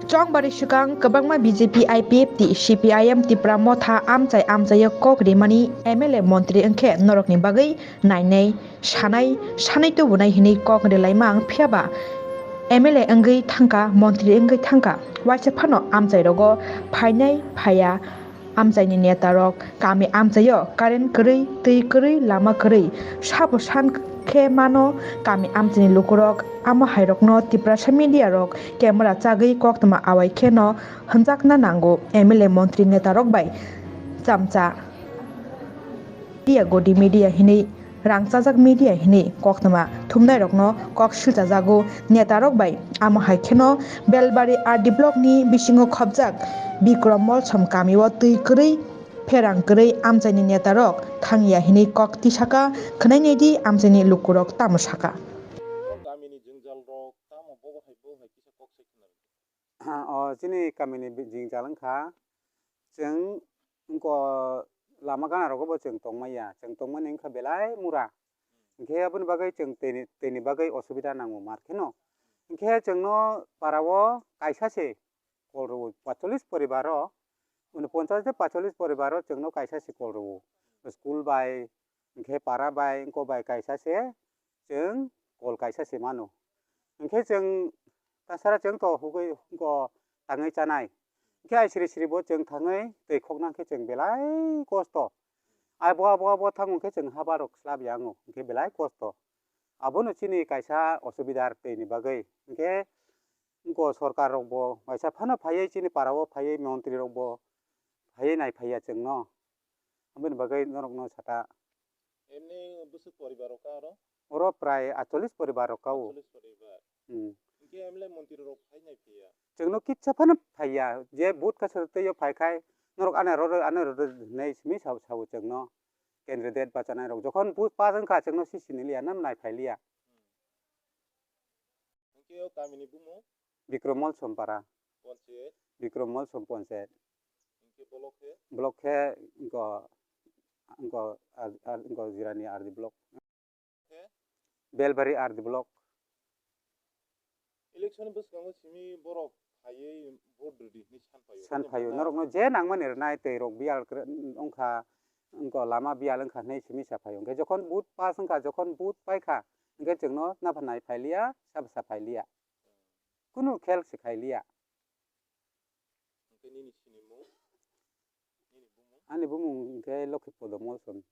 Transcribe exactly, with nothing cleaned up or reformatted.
Chongbari swkang kwbangma B J P, I P F T, C P I M Tipra Motha amchai amchaio kok rimani M L A montri wngkhe norokni bagwi nainai, sanai, sanai tubunai hinwi kok rilaimang phiyaba M L A wngwi thangkha, montri wngwi thangkha. Waisa phano amchairogo phainai phaiya amchaini netarok kami amchaio current kwrwi, twi kwrwi, lama kwrwi sabo san khe mano kami amchaini lukurok. Amo hairokno Tiprasa media rok camera chagwi koktwma awai kheno hwnjakna nango M L A montri netarok bai chamcha. Media godi media hinwi rang chajak media hinwi koktwma thumnairokno kok silchajago netarok bai. Amo hai kheno Belbari R D block ni bisingo khopjak Bikrom Molsom kamio twi kwrwi pherang kwrwi amchaini netarok thangya hinwi kok tisaka. Khwnai naidi amchaini lukurok tamo saka. Kamini jwngjal rok tamo bobo hai bo hai kisa kok sai khna. O chini kamini bi-, jwngjal wngkha, chwng wngkha lama gana rogo bo chwng tongmaya, chwng tongmani wngkha belai mura. Hinkhe aboni bagwi chwng tini, tini bagwi osubida nango mar kheno. Hinkhe chwngno para o kaisa se kol rwo, pacholis poribar o, uni ponchas de pacholis poribar o chwngno kaisa se kol rwo. School bai, hinkhe para bai, wngko bai kaisa se, chwng kol kaisa se mano. Hinkhe chwng tasara chwng to hugwi wngko tangwi chanai. Hinkhe ai siri siri bo chwng thangwi twi khokna hinkhe chwng belai kosto. Ai bo abo abo thango hinkhe chwng habar rok slab ya wngo, hinkhe belai kosto. Abono chini kaisa osubida twi ni bagwi. Hinkhe wngko sorkar rok bo waisa phano phaiwi chini para o phaiwi montri rok bo phaiwi nai phaiya chwngno. Aboni bagwi norokno sata. Emni bwswk poribar rok ka oro? Oro prai acholis poribar rok ka o. Acholis poribar. Hmm. Hinkhe M L A montri rok phai nai phiya? Chwngno kitsa phano phaiya. Je vote kaisa twiyo phai khai norok ana roro, ana roro hinwi simi sao, sao chwngno. Candidate bachanai rok. Jokhon vote pass wngkha chwngno sisi ni liya, nam nai phai liya. Hinkhe o kamini bumung? Bikrom Molsom para. Ponchayat? Bikrom Molsom ponchayat. Hinkhe block khe? Block khe wngkha, wngkha, ar, ar, wngkha Jirani R D block. Khe? Belbari R D block. Election bwskango simi borok phaiwi vote rwdi hinwi san phaio. San phaio. Norokno je nangmani rwnai tei rok biyal kwrwi wngkha, wngkha lama biyal wngkha hinwi simi sa phaio. Hinkhe jokhon vote pass wngkha, jokhon vote paikha, hinkhe chwngno napha nai phailiya, sabo sa phailiya. Kunu khel se khailiya. Hinkhe nini sinimung? Nini bumung? Ani bumung hinkhe Lokhi Podo Molsom.